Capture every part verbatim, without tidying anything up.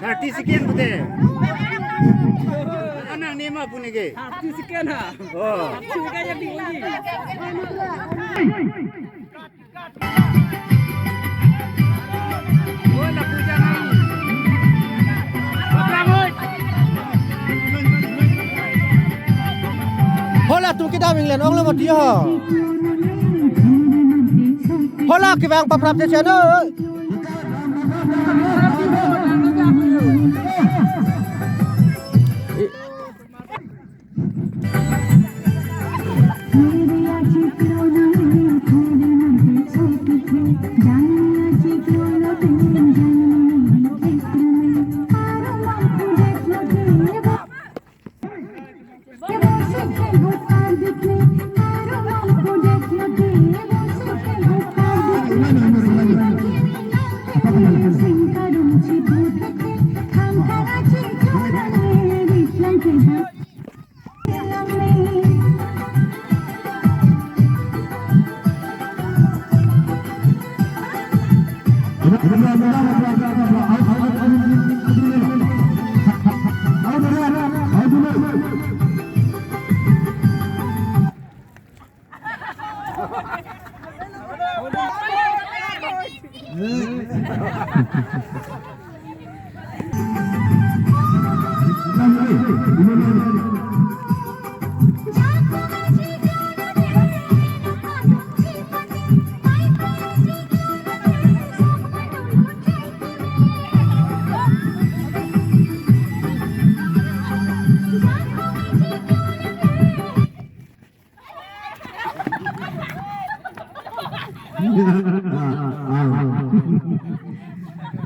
Thirty second pute. Anang ne ma puni ke? Thirty second ha. Oh. Thirty second ya tinggi. Hala tum kedam England ong lo mati ho. Hala kevang paprap te channel.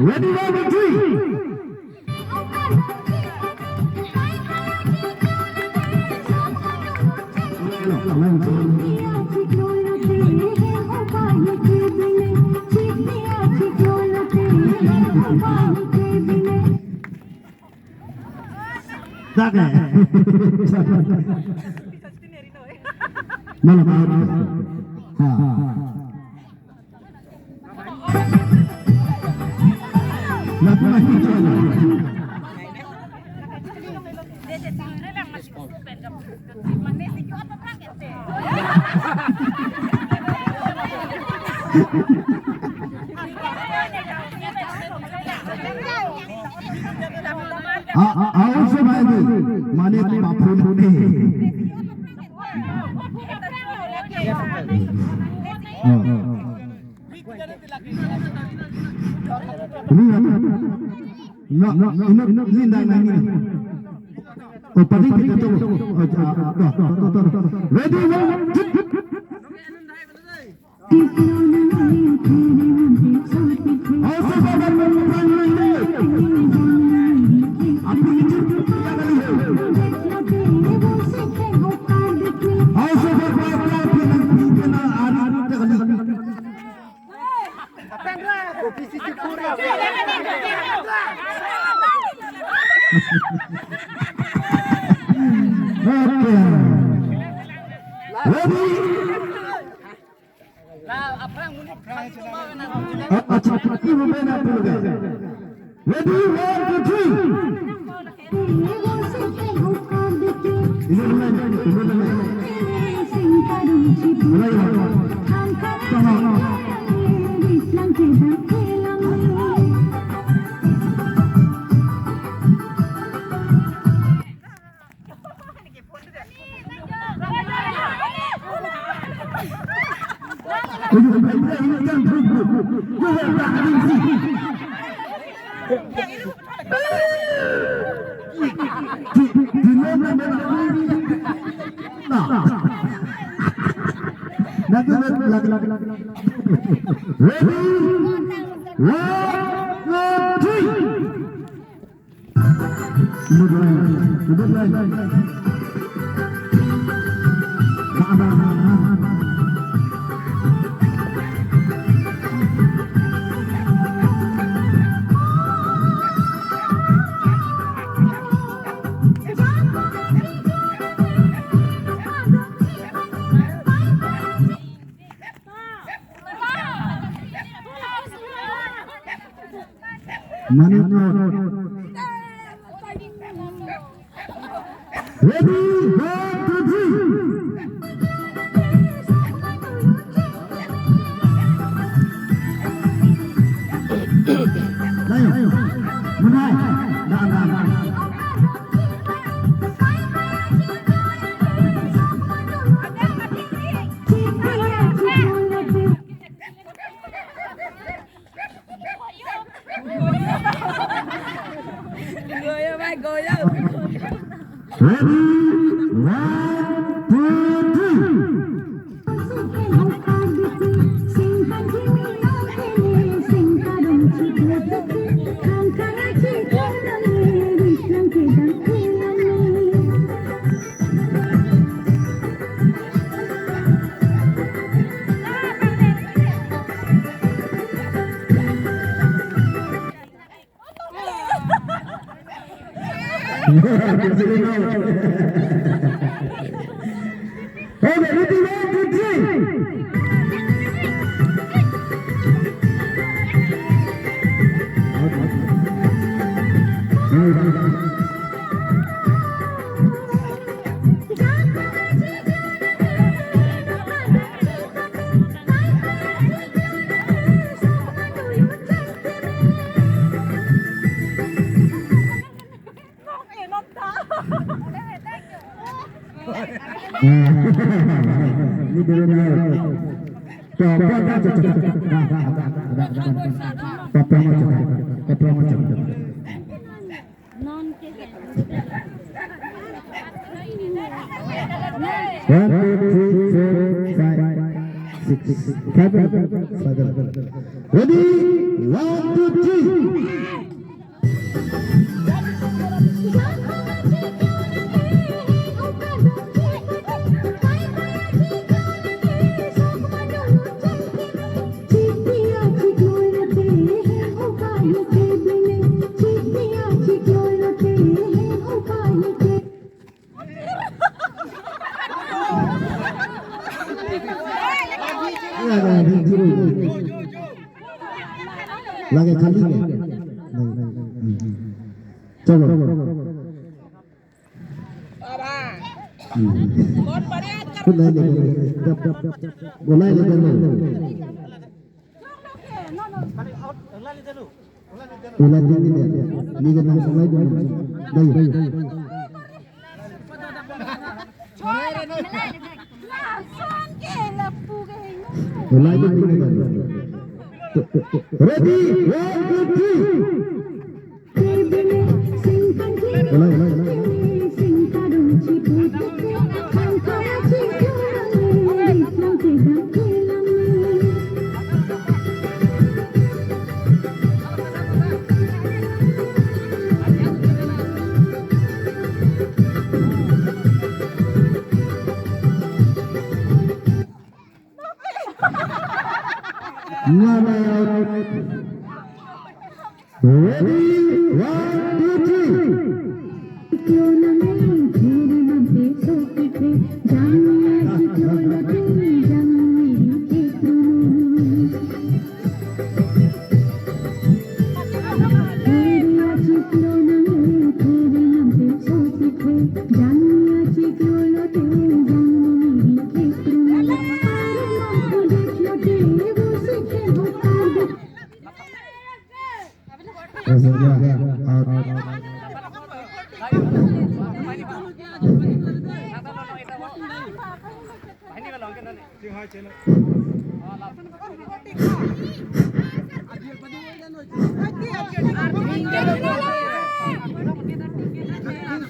Ready, one, two, three. Dak eh. Malam. Ha. Lapu lagi. A, a, a, also by the money paphun ne. Oh. Ini apa? No, no, no, no, ini nang, nang, ini. Oh, padi kita tu. Oh, ah, ah, ah, ah, ah. Ready, one, two. Okay. Ready? Ready, one, two, three. Ini mulai, ini mulai. Mulai, ya. Tama. Ready? One, two, three. Money plot. Ready, one, two, three. Layo, munai, dan, dan, dan. Goyo, bhai, goyo. Ready? One, two, three. Okay, ready, one, two, three. Ini dulu nih. Tuh, apa, apa, apa, apa. Nah, ada, ada, ada, ada, ada. Apa, apa, apa, apa. Apa, apa, apa, apa. One, two, three, four, five, six, seven, seven. Ready? One, two, three. Lagi khali ke? Lagi. Coba. Bolai le, bolai le. Bolai le. Ini kan bolai le. Baik. Bolai le. Ready? One, two, three. Ready? One, two, three.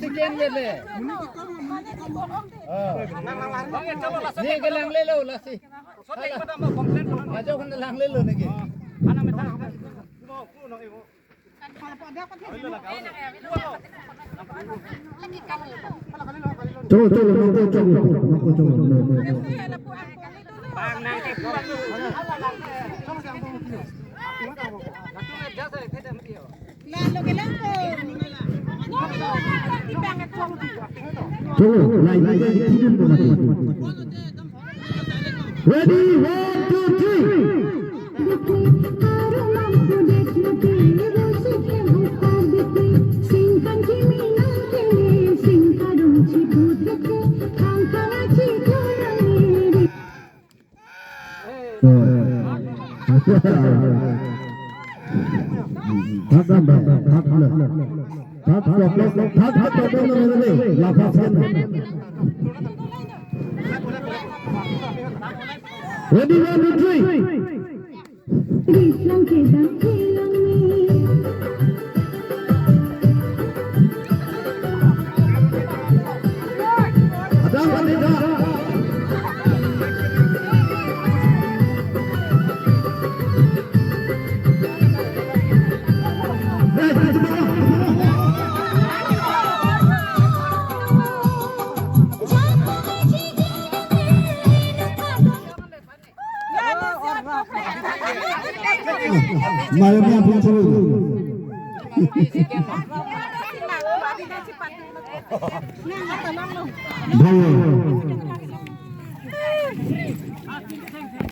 Second gele. Ah. Ne ke langlelo lasi. Ajo kan langlelo ne ke. Cholo, cholo, nangkok cholo, nangkok cholo, nangkok cholo. Cholo, line, line, line, line, line, line. Ready, one, two, three. Thak dam, thak dam, thak dam. Thak, thak, thak, thak, thak, thak, thak, thak, lapha sen. Ready, one, two, three. Adam, Adam, Adam. Mari, mari, mari, mari. Bro.